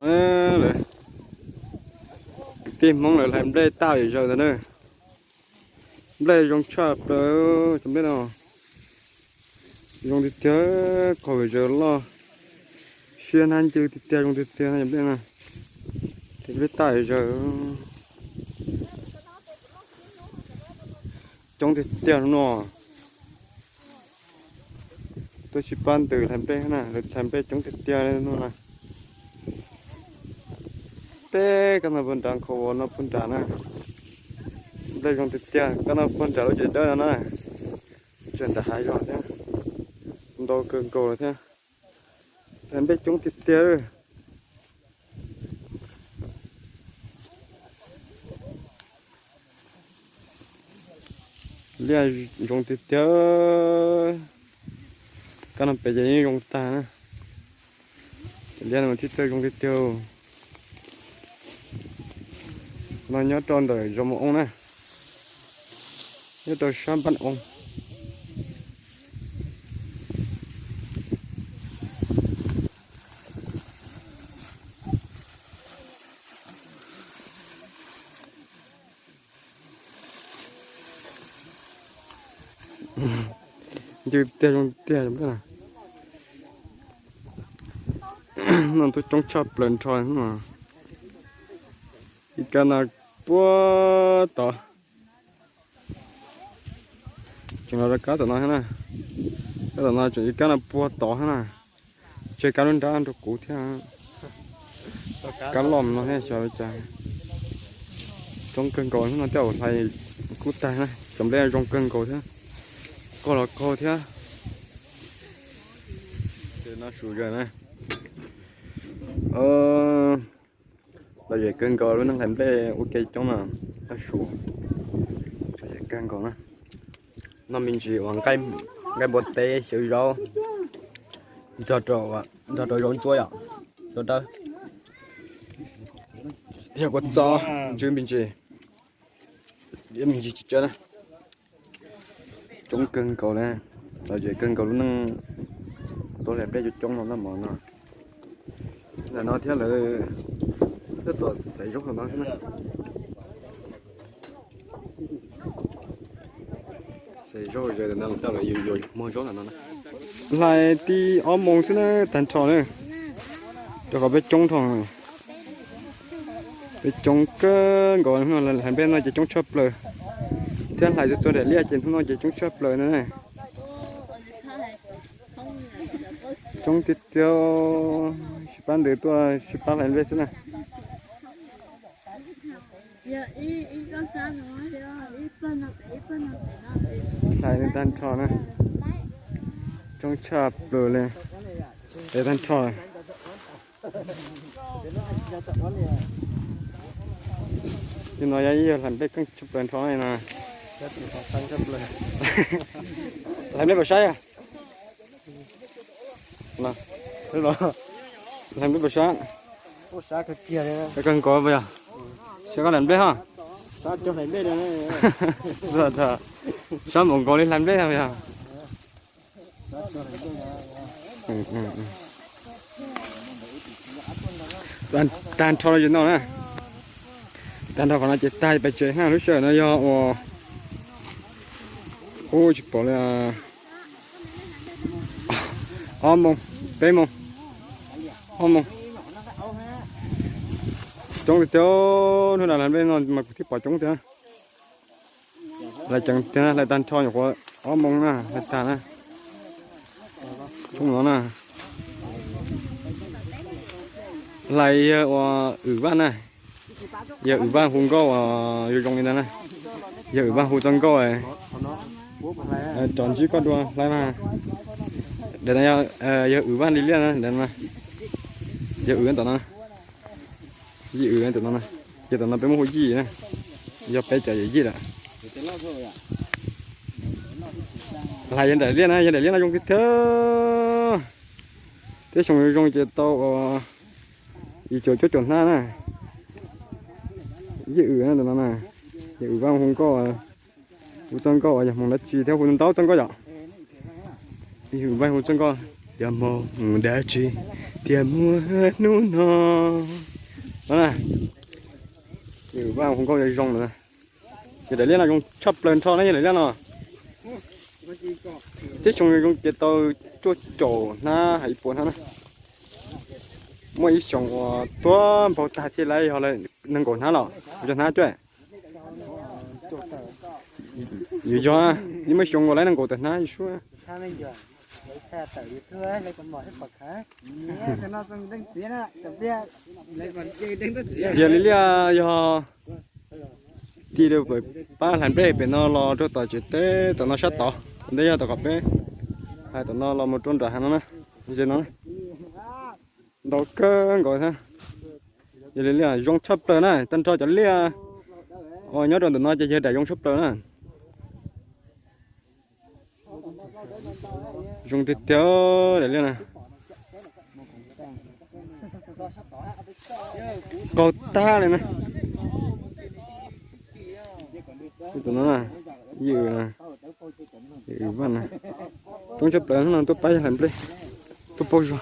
Lawv, kwv tij Hmoob lawv hlais nplej tag yam zaws ntawd na. Nplej zoo tshaj plaws, cov nplej no zoo tiag tiag, qhov yam zaws loj, siab hnab ncw tiag tiag, zoo tiag tiag cov nplej no. Cov nplej tag yam zaws, coob tiag tiag no. Tuaj sib pab ntws hlais nplej na, lawv hlais nplej coob tiag tiag no na. Peb kab no puag nrad, qhov uas no puag nrad na, nplej zoo tiag tiag. Kab no puag nrad lub ces dawb no na, tseem nram hav zog thiab, ntau kawg nkaus lawm thiab. Hlais nplej coob tiag tiag. Liaj zoo tiag tiag. Kab no pem ces yeej zoo tag na. Liaj no thiaj txawj zoo tiag tiag. No nyob rau ntawm zos Mus Oo na, nyob rau sab Npab Oo. Ncw tiag zoo tiag. No tuaj coob tshaj plaws nrho. Ib kab no puag tod. Tseem los rau kab tom no thiab na. Kab tom no tseem ib kab no puag tod thiab na. Tseg kab lub nrab rau kuv thiab. Kab loj no thiab xyov li cas. Coob kawg nkaus, hnub no tej zaum hlais kub tag na, cov nplej zoo kawg nkaus thiab. Qaug los qaug thiab. No su na. Lom zem kawg nkaus lub neej hlais nplej ua ke coob no, tag su. Lom zem kawg nkaus na. Noj me ntsis uas nqaij npua teb xyaw zaub, nrog rau zaub ntsuab yom, zaub dawb. Thiab kua txob ntsw me ntsis, ib me ntsis tsis tsawg na. Coob kawg nkaus li, lom zem kawg nkaus lub neej tuaj hlais nplej coob coob no noj mov no. Ntawm no thiab lawv twb tuaj xaiv zaub no thiab na. Xaiv zaub ze ntawm no, lawv yuav muag zaub ntawm no na. Hlais tib ob moos xwb na, tag nrho na. Rau qhov peb coob dhau, peb coob kawg nkaus, hlais nplej no ces coob tshaj plaws. Thiab hlais txog daim liaj ces hnub no ces coob tshaj plaws na. Coob tiag tiag, sib pab ntws tuaj sib pab hlais nplej xwb na. Hlais tag nrho na, coob tshaj plaws li, es tag nrho. Nim no yog ib yam hlais nplej coob tshaj plaws nrho na. Hlais nplej puas sab yog? Hlais nplej puas sab? Sab kawg nkaus puas yog? Sab koj hlais nplej ho. Sab npaum nkaus li hlais nplej yog? Tag nrho no ces no na. Tag nrho qhov no ces tag pais tsev na, lub sij hawm no yog uas, ub tsis pom li, ob moos, peb moos, ob moos. Coob tiag tiag, hnub no hlais nplej no mas kuv thiaj pom coob tiag. Hlais ceev tiag, hlais tag nrho nyuam qhuav ob moos na, hlais tag na. Coob no na. Hlais yawg uas Wm Vaj na, yawg Wm Vaj hu nkauj uas zoo zoo li ntawd na, yawg Wm Vaj hu txoj nkauj, rov ntsib koj dua hlais mas. Ntawm no yog yawg Wm Vaj li liaj na, ntawm no, yawg Wm tom no, Yij Wm tom no, yog tom no peb muab hu Yij na, yog peb cov yawm yij lawm. Hlais yawg nraim liaj na, yawg nraim liaj no zoo tiag tiag, thiab xyoo zoo ces tau yim caum cuaj caum hnab na. Yij Wm na tom no na, yawg Wm Vaj hu nkauj, hu txoj nkauj uas yog hmoov dab tsi thiab hu ntau txoj nkauj yom. Yawg Wm Vaj hu txoj nkauj. Cov Hmoob mus dab tsi thiaj muaj hnub no. No na, vaj hu nkauj zoo zoo na. Ces daim liaj no zoo tshaj plaws nrho na yog daim liaj no. Tib xyoo zoo ces tau cuaj caum hnab hais ib puas hnab na. Muaj ib xyoos uas tuag npaug tag thiaj lawv yog nees nkaum hnab los, yog hnab cuaj. Yus yog, yeej muaj xyoo uas lawv nees nkaum tawm hnab yus suab. Yog li liaj yog ti pab hlais nplej pem no los rau tom tsev teb tom no sab tod, ntawd yog tom qhov peb hais tom no los mus rau nram hav no na, ze no ntau kawg nkaus thiab. Yog li liaj zoo tshaj plaws na, tag nrho cov liaj uas nyob rau ntawm no ces yog daim zoo tshaj plaws na. Zoo tiag tiag daim liaj na. Qaug tag li na. Tus no, yws, yws vaj na. Coob tshaj plaws no tuaj pab hlais nplej, tuaj pauj zog.